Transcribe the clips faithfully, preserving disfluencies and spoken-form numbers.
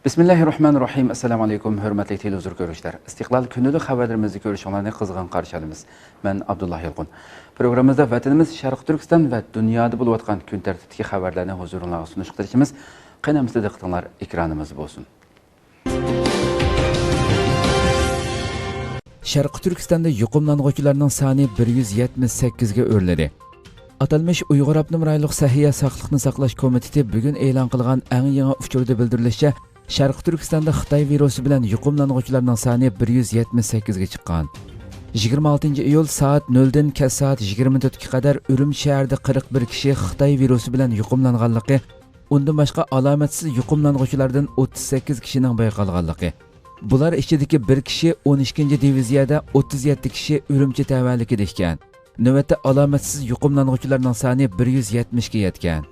بىسمىللاھىررەھمانىررەھىم. ئەسسالامۇ ئەلەيكۇم، ھۆرمەتلىك تېلېۋىزور كۆرۈشلەر. ئىستىقلال كۈنلۈك خەۋەرلىرىمىزنى كۆرۈشۈڭلارنى قىزغىن قارشى ئالىمىز. مەن ئابدۇللا يالقۇن. پروگراممىمىزدا ۋەتىنىمىز شەرقىي تۈركىستان ۋە دۇنيادا بولۇۋاتقان كۈن تەرتىپتىكى خەۋەرلەرنى ھۇزۇرۇڭلارغا سۇنۇشقا تىرىشىمىز. قېنى ئەمىسە دىققىتىڭلار ئېكرانىمىزدا بولسۇن. شەرقىي تۈركىستاندا يۇقۇملانغۇچىلارنىڭ سانى بىر يۈز يەتمىش سەككىزگە ئۆرلىدى. ئاتالمىش ئۇيغۇر ئاپتونوم رايونلۇق سەھىيە ساقلىقنى ساقلاش كومىتېتى بۈگۈن ئېلان قىلغان ئەڭ يېڭى ئۇچۇردا بىلدۈرۈلۈشىچە، شەرقىي تۈركىستاندا خىتاي ۋىرۇسى بىلەن يۇقۇملانغۇچىلارنىڭ سانى بىر يۈز يەتمىش سەككىزگە چىققان. يىگىرمە ئالتىنچى ئىيۇل سائەت نۆلدىن كەچ سائەت يىگىرمە تۆتكە قەدەر ئۈرۈمچى شەھىرىدە قىرىق بىر كىشى خىتاي ۋىرۇسى بىلەن يۇقۇملانغانلىقى، ئۇندىن باشقا ئالامەتسىز يۇقۇملانغۇچىلاردىن ئوتتۇز سەككىز كىشىنىڭ بايقالغانلىقى، بۇلار ئىچىدىكى بىر كىشى ئون ئىككىنچى دىۋىزىيەدە ئوتتۇز يەتتە كىشى ئۈرۈمچى تەۋەلىكىدە ئىكەن. نۆۋەتتە ئالامەتسىز يۇقۇملانغۇچىلارنىڭ سانى بىر يۈز يەتمىشكە يەتكەن.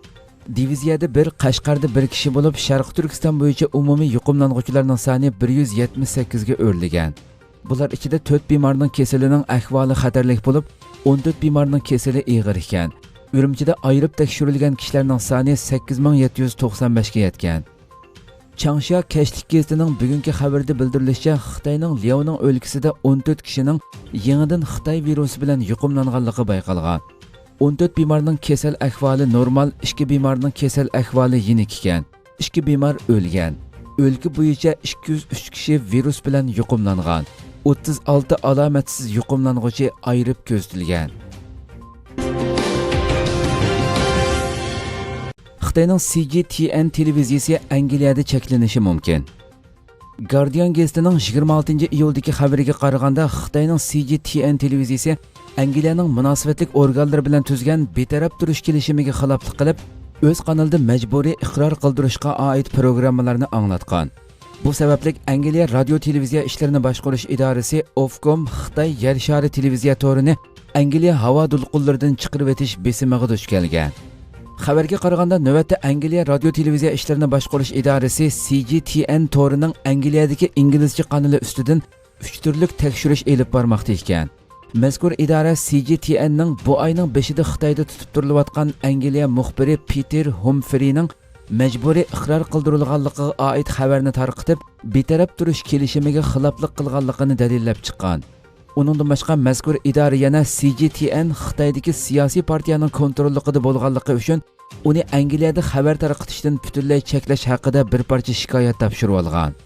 دىۋىزىيەدە بىر، قەشقەردە بىر كىشى بولۇپ، شەرقىي تۈركىستان بويىچە ئومۇمىي يۇقۇملانغۇچىلارنىڭ سانى بىر يۈز يەتمىش سەككىزگە ئۆرلىگەن. بۇلار ئىچىدە تۆت بىمارنىڭ كېسىلىنىڭ ئەھۋالى خەتەرلىك بولۇپ، ئون تۆت بىمارنىڭ كېسىلى ئېغىر ئىكەن. ئۈرۈمچىدە ئايرىپ تەكشۈرۈلگەن كىشىلەرنىڭ سانى سەككىز مىڭ يەتتە يۈز توقسان بەشكە يەتكەن. چاڭشيا كەچلىك گېزىتىنىڭ بۈگۈنكى خەۋىرىدە بىلدۈرۈلۈشىچە، خىتاينىڭ لياۋنىڭ ئۆلكىسىدە ئون تۆت كىشىنىڭ يېڭىدىن خىتاي ۋىرۇسى بىلەن يۇقۇملانغانلىقى بايقالغان. ئون تۆت بىمارنىڭ كېسەل ئەھۋالى نورمال، ئىككى بىمارنىڭ كېسەل ئەھۋالى يېنىك ئىكەن. ئىككى بىمار ئۆلگەن. ئۆلكە بويىچە ئىككى يۈز ئۈچ كىشى ۋىرۇس بىلەن يۇقۇملانغان. ئوتتۇز ئالتە ئالامەتسىز يۇقۇملانغۇچى ئايرىپ كۆزىتىلگەن. خىتاينىڭ سى جى تي ئېن تېلېۋىزىيىسى ئەنگلىيەدە چەكلىنىشى مۇمكىن. گاردىيان گېزىتىنىڭ يىگىرمە ئالتىنچى ئىيۇلدىكى خەۋىرىگە قارىغاندا، خىتاينىڭ سى جى تي ئېن تېلېۋىزىيىسى ئەنگلىيەنىڭ مۇناسىۋەتلىك ئورگانلىرى بىلەن تۈزگەن بىتەرەپ تۇرۇش كېلىشىمىگە خىلاپلىق قىلىپ، ئۆز قانىلىدا مەجبۇرىي ئىقرار قىلدۇرۇشقا ئائىت پروگراممىلارنى ئاڭلاتقان. بۇ سەۋەبلىك ئەنگلىيە رادىيو تېلېۋىزىيە ئىشلىرىنى باشقۇرۇش ئىدارىسى ئوفكوم خىتاي يەر شارى تېلېۋىزىيە تورىنى ئەنگلىيە ھاۋا دولقۇنلىرىدىن چىقىرىۋېتىش بېسىمىغا دۇچ كەلگەن. خەۋەرگە قارىغاندا، نۆۋەتتە ئەنگلىيە رادىيو تېلېۋىزىيە ئىشلىرىنى باشقۇرۇش ئىدارىسى سى جى تي ئېن تورىنىڭ ئەنگلىيەدىكى ئىنگلىزچە قانىلى ئۈستىدىن ئۈچ تۈرلۈك تەكشۈرۈش ئېلىپ بارماقتا ئىكەن. مەزكۇر ئىدارە سى جى تي ئېننىڭ بۇ ئاينىڭ بېشىدا خىتايدا تۇتۇپ تۇرۇلۇۋاتقان ئەنگلىيە مۇخبىرى پېتېر ھۇمفرىنىڭ مەجبۇرىي ئىقرار قىلدۇرۇلغانلىقىغا ئائىت خەۋەرنى تارقىتىپ، بىتەرەپ تۇرۇش كېلىشىمىگە خىلاپلىق قىلغانلىقىنى دەلىللەپ چىققان. ئۇنىڭدىن باشقا، مەزكۇر ئىدارە يەنە سى جى تي ئېن خىتايدىكى سىياسىي پارتىيەنىڭ كونتروللۇقىدا بولغانلىقى ئۈچۈن ئۇنى ئەنگلىيەدە خەۋەر تارقىتىشتىن پۈتۈنلەي چەكلەش ھەققىدە بىر پارچە شىكايەت تاپشۇرۇۋالغان.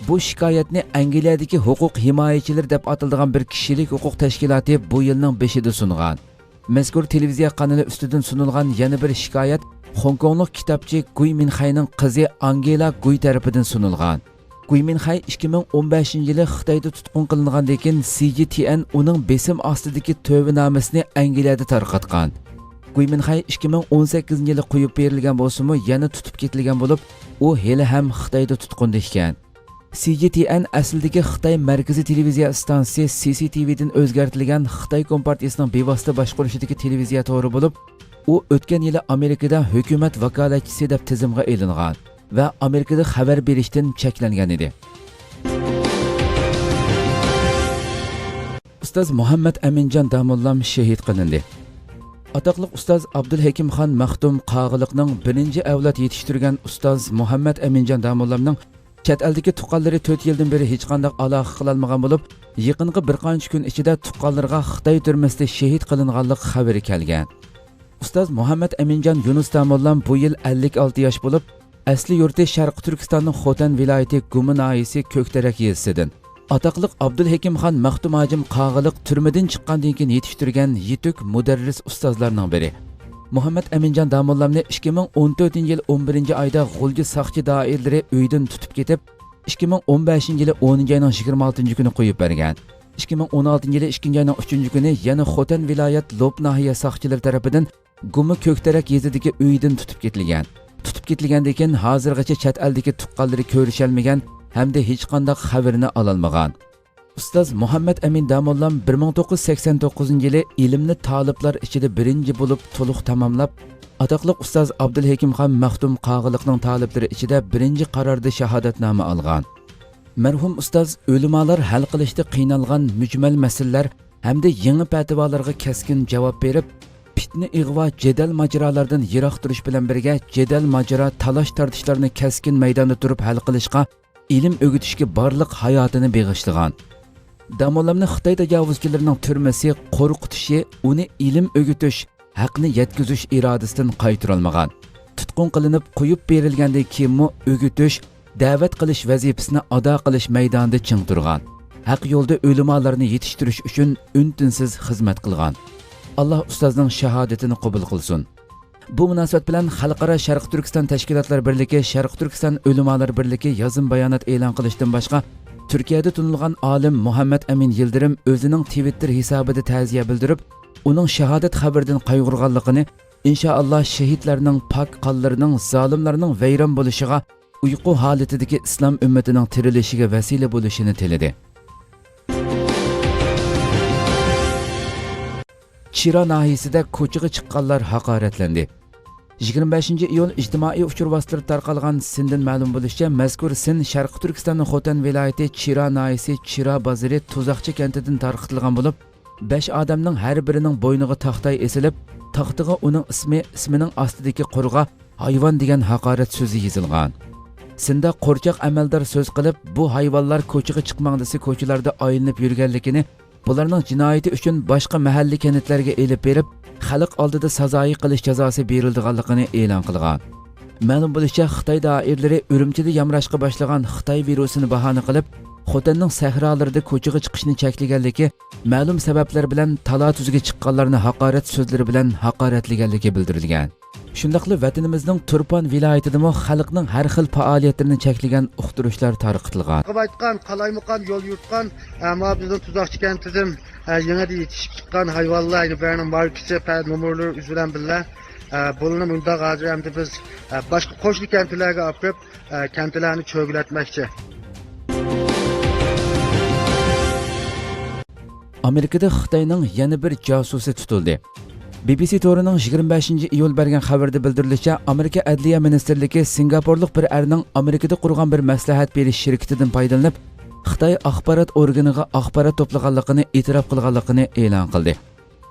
بۇ شىكايەتنى ئەنگلىيەدىكى ھوقۇق ھىمايىچىلىرى دەپ ئاتىلىدىغان بىر كىشىلىك ھوقۇق تەشكىلاتى بۇ يىلنىڭ بېشىدا سۇنغان. مەزكۇر تېلېۋىزىيە قانىلى ئۈستىدىن سۇنۇلغان يەنە بىر شىكايەت خوڭكوڭلۇق كىتابچى گۇي مىنخەينىڭ قىزى ئانگېلا گۇي تەرىپىدىن سۇنۇلغان. گۇي مىنخەي ئىككى مىڭ ئون بەشىنچى يىلى خىتايدا تۇتقۇن قىلىنغاندىن كېيىن، سى جى تي ئېن ئۇنىڭ بېسىم ئاستىدىكى تۆۋىنامىسىنى ئەنگلىيەدە تارقاتقان. گۇي مىنخەي ئىككى مىڭ ئون سەككىزىنچى يىلى قويۇپ بېرىلگەن بولسىمۇ، يەنە تۇتۇپ كېتىلگەن بولۇپ، ئۇ ھېلىھەم خىتايدا تۇتقۇندا ئىكەن. سى جى تي ئېن ئەسلىدىكى خىتاي مەركىزىي تېلېۋىزىيە ئىستانسىسى سى سى تى ۋىدىن ئۆزگەرتىلگەن خىتاي كومپارتىيىسىنىڭ بىۋاسىتە باشقۇرۇشىدىكى تېلېۋىزىيە تورى بولۇپ، ئۇ ئۆتكەن يىلى ئامېرىكىدا ھۆكۈمەت ۋاكالەتچىسى دەپ تىزىمغا ئېلىنغان ۋە ئامېرىكىدا خەۋەر بېرىشتىن چەكلەنگەن ئىدى. ئۇستاز مۇھەممەد ئەمىنجان داموللام شېھىت قىلىندى. ئاتاقلىق ئۇستاز ئابدۇلھېكىمخان مەختۇم قاغىلىقنىڭ بىرىنچى ئەۋلاد يېتىشتۈرگەن ئۇستاز مۇھەممەد ئەمىنجان داموللامنىڭ چەت ئەلدىكى تۇغقانلىرى تۆت يىلدىن بېرى ھېچقانداق ئالاقە قىلالمىغان بولۇپ، يېقىنقى بىر قانچە كۈن ئىچىدە تۇغقانلىرىغا خىتاي تۈرمىسىدە شېھىت قىلىنغانلىق خەۋىرى كەلگەن. ئۇستاز مۇھەممەد ئەمىنجان يۇنۇس داموللام بۇ يىل ئەللىك ئالتە ياش بولۇپ، ئەسلى يۇرتى شەرقىي تۈركىستاننىڭ خوتەن ۋىلايىتى گۇما ناھىيەسى كۆكتېرەك يېزىسىدىن. ئاتاقلىق ئابدۇلھېكىمخان مەختۇم ھاجىم قاغىلىق تۈرمىدىن چىققاندىن كېيىن يېتىشتۈرگەن يېتۈك مۇدەررىس ئۇستازلارنىڭ بىرى. مۇھەممەد ئەمىنجان داموللامنى ئىككى مىڭ ئون تۆتىنچى يىل ئون بىرىنچى ئايدا غۇلجا ساقچى دائىرىلىرى ئۆيىدىن تۇتۇپ كېتىپ، ئىككى مىڭ ئون بەشىنچى يىلى ئونىنچى ئاينىڭ يىگىرمە ئالتىنچى كۈنى قويۇپ بەرگەن. ئىككى مىڭ ئون ئالتىنچى يىلى ئىككىنچى ئاينىڭ ئۈچىنچى كۈنى يەنە خوتەن ۋىلايەت لوپ ناھىيە ساقچىلىرى تەرىپىدىن گۇما كۆكتېرەك يېزىدىكى ئۆيىدىن تۇتۇپ كېتىلگەن. تۇتۇپ كېتىلگەندىن كېيىن ھازىرغىچە چەت ئەلدىكى تۇغقانلىرى كۆرۈشەلمىگەن ھەمدە ھېچقانداق خەۋىرىنى ئالالمىغان. ئۇستاز مۇھەممەد ئەمىن داموللام بىر مىڭ توققۇز يۈز سەكسەن توققۇزىنچى يىلى ئىلىمنى تالىپلار ئىچىدە بىرىنچى بولۇپ تولۇق تاماملاپ، ئاتاقلىق ئۇستاز ئابدۇلھېكىمخان مەختۇم قاغىلىقنىڭ تالىپلىرى ئىچىدە بىرىنچى قاراردا شاھادەتنامە ئالغان. مەرھۇم ئۇستاز ئۆلىمالار ھەل قىلىشتا قىينالغان مۈجمەل مەسىلىلەر ھەمدە يېڭى پەتىۋالارغا كەسكىن جاۋاب بېرىپ، پىتنە-ئىغۋا، جېدەل-ماجىرالاردىن يىراق تۇرۇش بىلەن بىرگە، جېدەل-ماجىرا، تالاش-تارتىشلارنى كەسكىن مەيداندا تۇرۇپ ھەل قىلىشقا، ئىلىم ئۆگىتىشكە بارلىق ھاياتىنى بېغىشلىغان. داموللامنى خىتاي تاجاۋۇزچىلىرىنىڭ تۈرمىسى قورقۇتۇشى ئۇنى ئىلىم ئۆگىتىش، ھەقنى يەتكۈزۈش ئىرادىسىدىن قايتۇرالمىغان. تۇتقۇن قىلىنىپ قويۇپ بېرىلگەندىن كېيىنمۇ ئۆگىتىش، دەۋەت قىلىش ۋەزىپىسىنى ئادا قىلىش مەيدانىدا چىڭ تۇرغان. ھەق يولدا ئۆلىمالارنى يېتىشتۈرۈش ئۈچۈن ئۈن-تىنسىز خىزمەت قىلغان. ئاللا ئۇستازنىڭ شاھادىتىنى قوبۇل قىلسۇن. بۇ مۇناسىۋەت بىلەن خەلقئارا شەرقىي تۈركىستان تەشكىلاتلار بىرلىكى، شەرقىي تۈركىستان ئۆلىمالار بىرلىكى يازما بايانات ئېلان قىلىشتىن باشقا، تۈركىيەدە تونۇلغان ئالىم مۇھەممەد ئەمىن يىلدىرىم ئۆزىنىڭ تىۋىتتېر ھېسابىدا تەزىيە بىلدۈرۈپ، ئۇنىڭ شاھادەت خەۋىرىدىن قايغۇرغانلىقىنى، ئىنشائاللا، شېھىتلەرنىڭ پاك قانلىرىنىڭ زالىملارنىڭ ۋەيران بولۇشىغا، ئۇيقۇ ھالىتىدىكى ئىسلام ئۈممىتىنىڭ تىرىلىشىگە ۋەسىلە بولۇشىنى تىلىدى. چىرا ناھىيەسىدە كوچىغا چىققانلار ھاقارەتلەندى. يىگىرمە بەشىنچى ئىيۇل ئىجتىمائىي ئۇچۇر ۋاسىتىلىرىدا تارقالغان سىندىن مەلۇم بولۇشىچە، مەزكۇر سىن شەرقىي تۈركىستاننىڭ خوتەن ۋىلايىتى چىرا ناھىيەسى چىرا بازىرى تۇزاقچى كەنتىدىن تارقىتىلغان بولۇپ، بەش ئادەمنىڭ ھەر بىرىنىڭ بوينىغا تاختاي ئېسىلىپ، تاختىغا ئۇنىڭ ئىسمى، ئىسمىنىڭ ئاستىدىكى قۇرغا ھايۋان دېگەن ھاقارەت سۆزى يېزىلغان. سىندا قورچاق ئەمەلدار سۆز قىلىپ، بۇ ھايۋانلار كوچىغا چىقماڭ دېسە كوچىلاردا ئايلىنىپ يۈرگەنلىكىنى، بۇلارنىڭ جىنايىتى ئۈچۈن باشقا مەھەللە كەنتلەرگە ئېلىپ بېرىپ، خەلق ئالدىدا سازايى قىلىش جازاسى بېرىلىدىغانلىقىنى ئېلان قىلغان. مەلۇم بولۇشىچە، خىتاي دائىرىلىرى ئۈرۈمچىدە يامراشقا باشلىغان خىتاي ۋىرۇسىنى باھانە قىلىپ، خوتەننىڭ سەھرالىرىدا كوچىغا چىقىشنى چەكلىگەنلىكى، مەلۇم سەۋەبلەر بىلەن تالا-تۈزگە چىققانلارنى ھاقارەت سۆزلىرى بىلەن ھاقارەتلىگەنلىكى بىلدۈرۈلگەن. شۇنداقلا ۋەتىنىمىزنىڭ تۇرپان ۋىلايىتىدىمۇ خەلقنىڭ ھەر خىل پائالىيەتلىرىنى چەكلىگەن ئۇقتۇرۇشلار تارقىتىلغان. قالايمىقان، يول يورۇققان، ئە، ماۋۇ بىزنىڭ تۇزاقچى كەنتىدىن، ئە، يېڭىدىن يېتىشىپ چىققان ھايۋانلار، يەنە بىرىنىڭ ماركىسى، پە-، نومۇرلىرى ئۆزى بىلەن بىللە، ئە، بۇلارنى مۇنداق ھازىر ئەمدى بىز، ئە، باشقا قوشنا كەنتلەرگە ئاپىرىپ، ئە، كەنتلەرنى چۆرگىلەتمەكچى. ئامېرىكىدا خىتاينىڭ يەنە بىر جاسۇسى تۇتۇلدى. بى بى سى تورىنىڭ يىگىرمە بەشىنچى ئىيۇل بەرگەن خەۋىرىدە بىلدۈرۈلۈشىچە، ئامېرىكا ئەدلىيە مىنىستىرلىكى سىنگاپورلۇق بىر ئەرنىڭ ئامېرىكىدا قۇرغان بىر مەسلىھەت بېرىش شىركىتىدىن پايدىلىنىپ، خىتاي ئاخبارات ئورگىنىغا ئاخبارات توپلىغانلىقىنى ئېتىراپ قىلغانلىقىنى ئېلان قىلدى.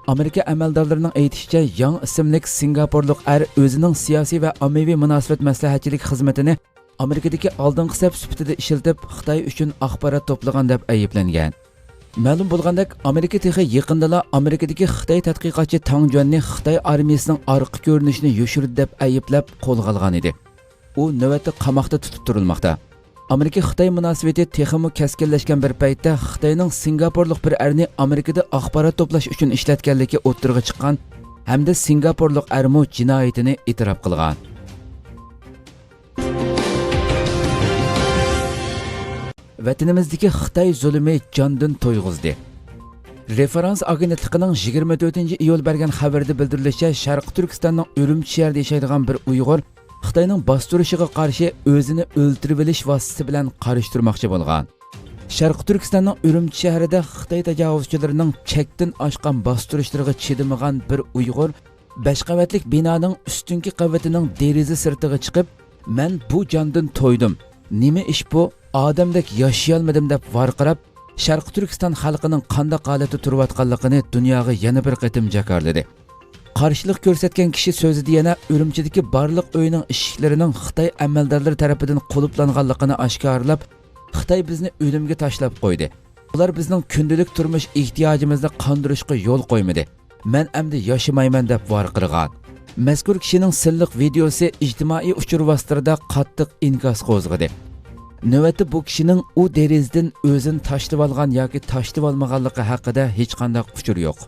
ئامېرىكا ئەمەلدارلىرىنىڭ ئېيتىشىچە، ياڭ ئىسىملىك سىنگاپورلۇق ئەر ئۆزىنىڭ سىياسىي ۋە ئاممىۋى مۇناسىۋەت مەسلىھەتچىلىك خىزمىتىنى ئامېرىكىدىكى ئالدىنقى سەپ سۈپىتىدە ئىشلىتىپ، خىتاي ئۈچۈن ئاخبارات توپلىغان دەپ ئەيىبلەنگەن. مەلۇم بولغاندەك، ئامېرىكا تېخى يېقىندىلا ئامېرىكىدىكى خىتاي تەتقىقاتچى تاڭ جۈەننى خىتاي ئارمىيىسىنىڭ ئارقا كۆرۈنۈشىنى يوشۇردى دەپ ئەيىبلەپ قولغا ئالغان ئىدى. ئۇ نۆۋەتتە قاماقتا تۇتۇپ تۇرۇلماقتا. ئامېرىكا-خىتاي مۇناسىۋىتى تېخىمۇ كەسكىنلەشكەن بىر پەيتتە، خىتاينىڭ سىنگاپورلۇق بىر ئەرنى ئامېرىكىدا ئاخبارات توپلاش ئۈچۈن ئىشلەتكەنلىكى ئوتتۇرىغا چىققان ھەمدە سىنگاپورلۇق ئەرمۇ جىنايىتىنى ئېتىراپ قىلغان. ۋەتىنىمىزدىكى خىتاي زۇلۇمى جاندىن تويغۇزدى. رېفېرانس ئاگېنتلىقىنىڭ يىگىرمە تۆتىنچى ئىيۇل بەرگەن خەۋىرىدە بىلدۈرۈلۈشىچە، شەرقىي تۈركىستاننىڭ ئۈرۈمچى شەھىرىدە ياشايدىغان بىر ئۇيغۇر خىتاينىڭ باستۇرۇشىغا قارشى ئۆزىنى ئۆلتۈرۈۋېلىش ۋاسىتىسى بىلەن قارشى تۇرماقچى بولغان. شەرقىي تۈركىستاننىڭ ئۈرۈمچى شەھىرىدە خىتاي تاجاۋۇزچىلىرىنىڭ چەكتىن ئاشقان باستۇرۇشلىرىغا چىدىمىغان بىر ئۇيغۇر بەش قەۋەتلىك بىنانىڭ ئۈستۈنكى قەۋىتىنىڭ دېرىزە سىرتىغا چىقىپ، «مەن بۇ جاندىن تويدۇم. نېمە ئىش بۇ؟ ئادەمدەك ياشىيالمىدىم» دەپ ۋارقىراپ، شەرقىي تۈركىستان خەلقىنىڭ قانداق ھالەتتە تۇرۇۋاتقانلىقىنى دۇنياغا يەنە بىر قېتىم جاكارلىدى. قارشىلىق كۆرسەتكەن كىشى سۆزىدە يەنە ئۈرۈمچىدىكى بارلىق ئۆينىڭ ئىشىكلىرىنىڭ خىتاي ئەمەلدارلىرى تەرىپىدىن قۇلۇپلانغانلىقىنى ئاشكارىلاپ، «خىتاي بىزنى ئۆلۈمگە تاشلاپ قويدى. ئۇلار بىزنىڭ كۈندىلىك تۇرمۇش ئېھتىياجىمىزنى قاندۇرۇشقا يول قويمىدى. مەن ئەمدى ياشىمايمەن» دەپ ۋارقىرىغان. مەزكۇر كىشىنىڭ سىرلىق ۋىدېئوسى ئىجتىمائىي ئۇچۇر ۋاسىتىلىرىدا قاتتىق ئىنكاس قوزغىدى. نۆۋەتتە بۇ كىشىنىڭ ئۇ دېرىزىدىن ئۆزىنى تاشلىۋالغان ياكى تاشلىۋالمىغانلىقى ھەققىدە ھېچقانداق ئۇچۇر يوق.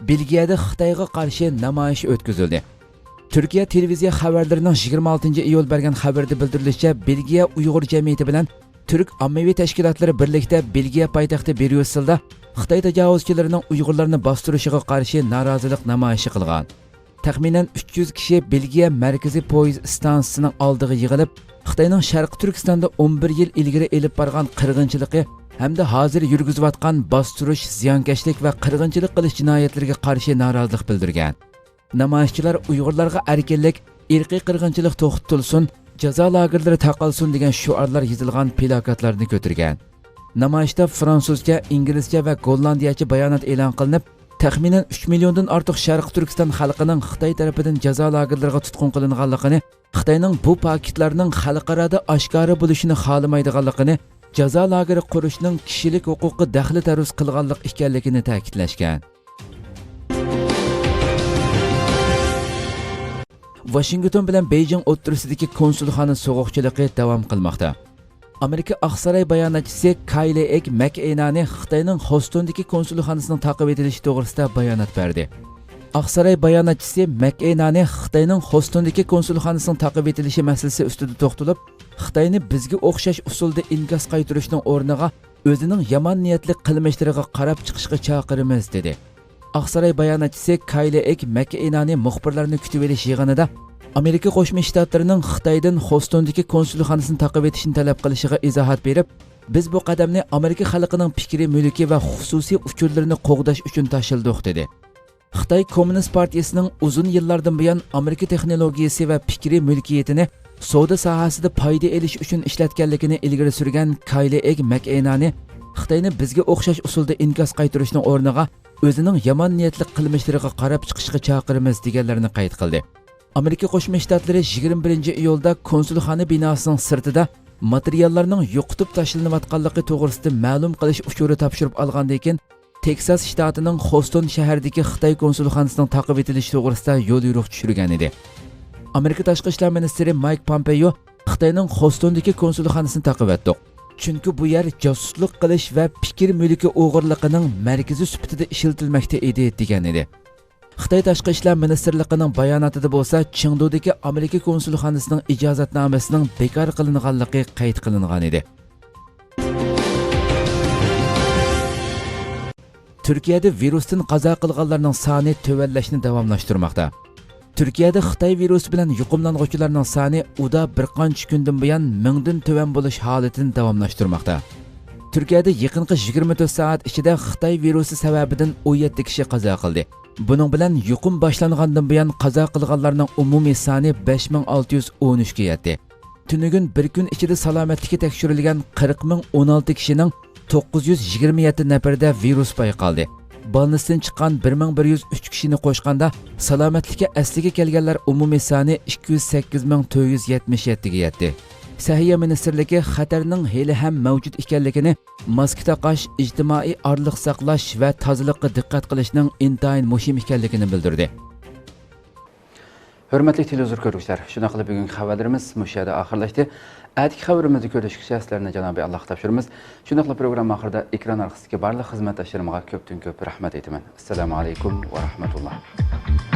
بېلگىيەدە خىتايغا قارشى نامايىش ئۆتكۈزۈلدى. تۈركىيە تېلېۋىزىيە خەۋەرلىرىنىڭ يىگىرمە ئالتىنچى ئىيۇل بەرگەن خەۋىرىدە بىلدۈرۈلۈشىچە، بېلگىيە ئۇيغۇر جەمئىيىتى بىلەن تۈرك ئاممىۋى تەشكىلاتلىرى بىرلىكتە بېلگىيە پايتەختى بريۇسسېلدا خىتاي تاجاۋۇزچىلىرىنىڭ ئۇيغۇرلارنى باستۇرۇشىغا قارشى نارازىلىق نامايىشى قىلغان. تەخمىنەن ئۈچ يۈز كىشى بېلگىيە مەركىزىي پويىز ئىستانسىسىنىڭ ئالدىغا يىغىلىپ، خىتاينىڭ شەرقىي تۈركىستاندا ئون بىر يىل ئىلگىرى ئېلىپ بارغان قىرغىنچىلىقى ھەمدە ھازىر يۈرگۈزۈۋاتقان باستۇرۇش، زىيانكەشلىك ۋە قىرغىنچىلىق قىلىش جىنايەتلىرىگە قارشى نارازىلىق بىلدۈرگەن. نامايىشچىلار ئۇيغۇرلارغا ئەركىنلىك، ئىرقىي قىرغىنچىلىق توختىتىلسۇن، جازا لاگېرلىرى تاقالسۇن دېگەن شوئارلار يېزىلغان پىلاكاتلارنى كۆتۈرگەن. نامايىشتا فرانسۇزچە، ئىنگلىزچە ۋە گوللاندىيەچە بايانات ئېلان قىلىنىپ، تەخمىنەن ئۈچ مىليوندىن ئارتۇق شەرقىي تۈركىستان خەلقىنىڭ خىتاي تەرىپىدىن جازا لاگېرلىرىغا تۇتقۇن قىلىنغانلىقىنى، خىتاينىڭ بۇ پاكىتلارنىڭ خەلقئارادا ئاشكارا بولۇشىنى خالىمايدىغانلىقىنى، جازا لاگېرى قۇرۇشنىڭ كىشىلىك ھوقۇققا دەخلى تەرۇز قىلغانلىق ئىكەنلىكىنى تەكىتلەشكەن. ۋاشىنگتون بىلەن بېيجىڭ ئوتتۇرىسىدىكى كونسۇلخانا سوغۇقچىلىقى داۋام قىلماقتا. ئامېرىكا ئاقساراي باياناتچىسى كايلى ئېك مەكئېنانى خىتاينىڭ خوستوندىكى كونسۇلخانىسىنىڭ تاقىۋېتىلىشى توغرىسىدا بايانات بەردى. ئاقساراي باياناتچىسى مەكئېنانى خىتاينىڭ خوستوندىكى كونسۇلخانىسىنىڭ تاقىۋېتىلىشى مەسىلىسى ئۈستىدە توختىلىپ، خىتاينى بىزگە ئوخشاش ئۇسۇلدا ئىنكاس قايتۇرۇشنىڭ ئورنىغا ئۆزىنىڭ يامان نىيەتلىك قىلمىشلىرىغا قاراپ چىقىشقا چاقىرىمىز، دېدى. ئاقساراي باياناتچىسى كايلى ئېك مەكئېنانى مۇخبىرلارنى كۈتۈۋېلىش يىغىنىدا ئامېرىكا قوشما شتاتلىرىنىڭ خىتايدىن خوستوندىكى كونسۇلخانىسىنى تاقىۋېتىشنى تەلەپ قىلىشىغا ئىزاھات بېرىپ، بىز بۇ قەدەمنى ئامېرىكا خەلقىنىڭ پىكرىي مۈلكى ۋە خۇسۇسىي ئۇچۇرلىرىنى قوغداش ئۈچۈن تاشلىدۇق، دېدى. خىتاي كوممۇنىست پارتىيىسىنىڭ ئۇزۇن يىللاردىن بۇيان ئامېرىكا تېخنولوگىيىسى ۋە پىكرىي مۈلكىيىتىنى سودا ساھەسىدە پايدا ئېلىش ئۈچۈن ئىشلەتكەنلىكىنى ئىلگىرى سۈرگەن كايلى ئېگ مەكئېنانى خىتاينى بىزگە ئوخشاش ئۇسۇلدا ئىنكاس قايتۇرۇشنىڭ ئورنىغا ئۆزىنىڭ يامان نىيەتلىك قىلمىشلىرىغا قاراپ چىقىشقا چاقىرىمىز، دېگەنلىرىنى قەيت قىلدى. ئامېرىكا قوشما شتاتلىرى يىگىرمە بىرىنچى ئىيۇلدا كونسۇلخانا بىناسىنىڭ سىرتىدا ماتېرىياللارنىڭ يوقىتىپ تاشلىنىۋاتقانلىقى توغرىسىدا مەلۇم قىلىش ئۇچۇرى تاپشۇرۇپ ئالغاندىن كېيىن، تېكساس شتاتىنىڭ خوستون شەھىرىدىكى خىتاي كونسۇلخانىسىنىڭ تاقىۋېتىلىشى توغرىسىدا يوليورۇق چۈشۈرگەنىدى. ئامېرىكا تاشقى ئىشلار مىنىستىرى مايك پومپېيو خىتاينىڭ خوستوندىكى كونسۇلخانىسىنى تاقىۋەتتۇق. چۈنكى بۇ يەر جاسۇسلۇق قىلىش ۋە پىكىر مۈلكى ئوغرىلىقىنىڭ مەركىزى سۈپىتىدە ئىشلىتىلمەكتە ئىدى، دېگەنىدى. خىتاي تاشقى ئىشلار مىنىستىرلىقىنىڭ باياناتىدا بولسا چېڭدۇدىكى ئامېرىكا كونسۇلخانىسىنىڭ ئىجازەتنامىسىنىڭ بىكار قىلىنغانلىقى قەيت قىلىنغانىدى. تۈركىيەدە ۋىرۇستىن قازا قىلغانلارنىڭ سانى تۆۋەنلەشنى داۋاملاشتۇرماقتا. تۈركىيەدە خىتاي ۋىرۇسى بىلەن يۇقۇملانغۇچىلارنىڭ سانى ئۇدا بىر قانچە كۈندىن بۇيان مىڭدىن تۆۋەن بولۇش ھالىتىنى داۋاملاشتۇرماقتا. تۈركىيەدە يېقىنقى يىگىرمە تۆت سائەت ئىچىدە خىتاي ۋىرۇسى سەۋەبىدىن ئون يەتتە كىشى قازا قىلدى. بۇنىڭ بىلەن يۇقۇم باشلانغاندىن بۇيان قازا قىلغانلارنىڭ ئومۇمىي سانى بەش مىڭ ئالتە يۈز ئون ئۈچكە يەتتى. تۈنۈگۈن بىر كۈن ئىچىدە سالامەتلىكى تەكشۈرۈلگەن قىرىق مىڭ ئون ئالتە كىشىنىڭ توققۇز يۈز يىگىرمە يەتتە نەپىرىدە ۋىرۇس بايقالدى. بالنىستىن چىققان بىر مىڭ بىر يۈز ئۈچ كىشىنى قوشقاندا، سالامەتلىكى ئەسلىگە كەلگەنلەر ئومۇمىي سانى ئىككى يۈز سەككىز مىڭ تۆت يۈز يەتمىش يەتتىگە يەتتى. سەھىيە مىنىستىرلىكى خەتەرنىڭ ھېلىھەم مەۋجۇت ئىكەنلىكىنى، ماسكا تاقاش، ئىجتىمائىي ئارىلىق ساقلاش ۋە تازىلىققا دىققەت قىلىشنىڭ ئىنتايىن مۇھىم ئىكەنلىكىنى بىلدۈردى. ھۆرمەتلىك تېلېۋىزور كۆرگۈچىلەر، شۇنداقلا بۈگۈنكى خەۋەرلىرىمىز مۇشۇ يەردە ئاخىرلاشتى. ئەتىكى خەۋىرىمىزدە كۆرۈشكىچە سىلەرنى جانابى ئاللاغا تاپشۇرىمىز. شۇنداقلا پروگرامما ئاخىرىدا ئېكران ئارقىسىدىكى بارلىق خىزمەتداشلىرىمغا كۆپتىن كۆپ رەھمەت ئېيتىمەن. ئەسسالامۇ ئەلەيكۇم ۋە رەھمەتۇللا.